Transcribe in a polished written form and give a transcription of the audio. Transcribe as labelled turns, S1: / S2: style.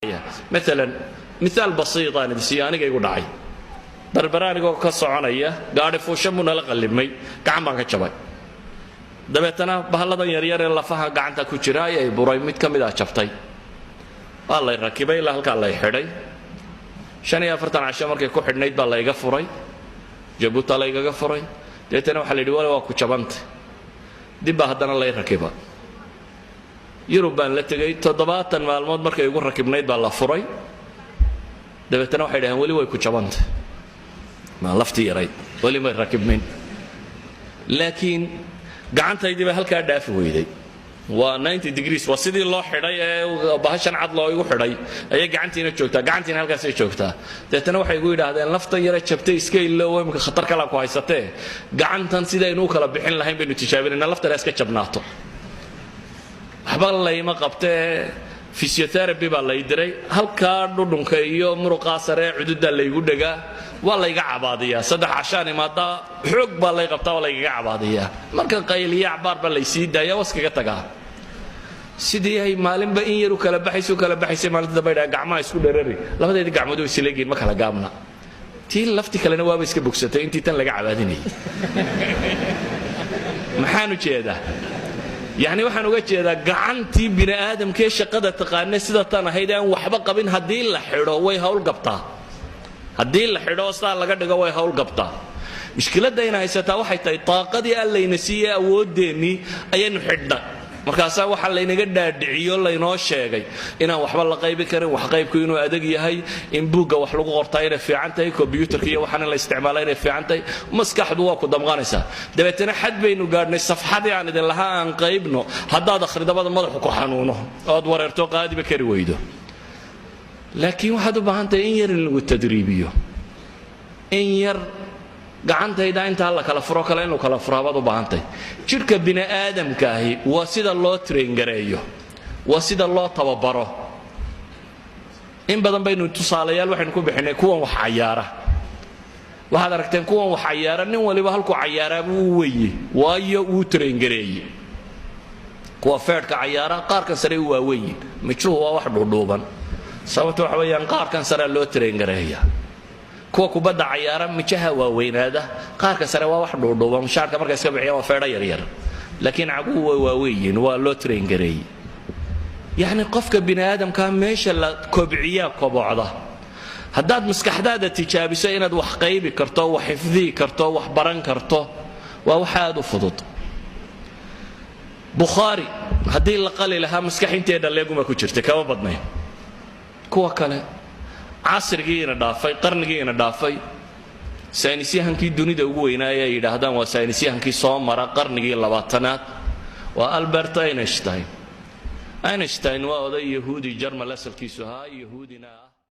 S1: Maalan, miaal basiit aan idin siiyo. Aniga igu dhacay Berbera anigoo ka soconaya, gaadhi fuushan buu nala qallimay, gacan baan ka jabay. Dabeetana bahalladan yaryar ee lafaha gacanta ku jira ayay buray, mid ka mid ah jabtay. Waa lay rakibay, ilaa halkaa lay xidhay. 45 casho markay ku xidhnayd baa layga furay, Jabuuta laygaga furay. Dabeetana waxaa la yidhi, "Wale waa ku jabantay." Dib baa haddana lay rakiba, Yurub baan la tegey. 70 maalmood markay igu rakibnayd baa la furay. Dabeetana waxay dhaheen, "Weli way ku jabantay." Maa laftii yarayd weli may rakibmin, laakiin gacantaydii baa halkaa dhaafi weyday. Waa 90 degrees, waa sidii loo xidhay ee bahashan cad loo igu xidhay ayay gacantiina joogtaa, gacantiina halkaasay joogtaa. Dabeetana waxay igu yidhaahdeen, "Laftan yare jabtay iska ilow, imika khatar kalaa ku haysatee. Gacantan sidaynu u kala bixin lahayn baynu tijaabinayna, laftan iska jabnaato." Waxba layma qabtee, physiotherapy baa lay diray. Halkaa dhudhunka iyo muruqaa sare ee cududaa laygu dhegaa, waa layga cabaadiyaa. 3 cashaan imaadaa, xoog baa lay qabtaa, waa laygaga cabaadiyaa. Marka qayliya acbaar baa laysii daaya, waskaga tagaa. Sidii ay maalinba in yar u kala baxaysa, u kala baxaysay, maalinta dambe dhaa, "Gacmaha isku dherari." Labadeedii gacmood way isleegiin, ma kala gaabna. Tii lafti kalena waaba iska bogsatay intii tan laga cabaadinayay. Maxaan u jeedaa? Yacni waxaan uga jeedaa, gacantii bini aadamkee shaqada taqaane sida tan ahayd aan waxba qabin, haddii la xidho way howlgabtaa. Haddii la xidho, saa laga dhigo, way howlgabtaa. Mushkiladayna haysataa waxay tahay, taaqadii allayna siiyey, awoodeennii ayaynu xidhnay. Markaasaa waxaa laynaga dhaadhiciyo, laynoo sheegay inaan waxba la qaybi karin, wax qaybku inuu adag yahay, in buugga wax lagu qortaa inay fiican tahay, kombyuutarka iyo waxaan in la isticmaala inay fiican tahay. Maskaxdu waa ku damqanaysaa. Dabeetana xad baynu gaadhnay safxadii aan idin lahaa aan qaybno, haddaad akhridabada madaxu ku xanuuno ood wareerto, qaadiba kari weydo. Laakiin waxaad u baahan tahay in yar in lagu tadriibiyo, in yar gacantayda intaa la kala furo kale inuu kala furaa baad u baahantahay. Jidhka bini aadamkaahi waa sida loo train gareeyo, waa sida loo tababaro. In badan baynu tusaalayaal waxaynu ku bixinay kuwan wax cayaara. Waxaad aragteen kuwan wax cayaara, nin waliba halkuu cayaaraa buu u wenye, waayo wuu train gareeye. Kuwa feedhka cayaara qaarkan sare u waaweynyiin, mijuhu waa wax dhuudhuuban. Sababta waxa weeyaan, qaarkan sarea loo train gareeya. Kuwa kubadda cayaara mijaha waaweynaada, qaarka sare waa wax dhuudhuuban. Shaarka marka iska bixiya waa feedho yaryar, laakiin caguhu way waaweynyiin, waa loo train gareeyey. Yacni qofka bini aadamkaa meesha la kobciyaa kobocda. Haddaad maskaxdaada tijaabiso inaad wax qaybi karto, wax xifdiyi karto, wax baran karto, waa wax aad u fudud. Bukhaari haddii la qali lahaa, maskax intee dhalleeguma ku jirtay, kama badnayn. Kuwa kale casrigiina dhaafay, qarnigiina dhaafay, saynisyahankii dunida ugu weynaa ay yidhaahdaan waa saynisyahankii soo mara qarnigii 20aad, waa Albert Einstein. Einstein waa oday Yahuudi, Jarmal asalkiisu ahaa, Yahuudina ah.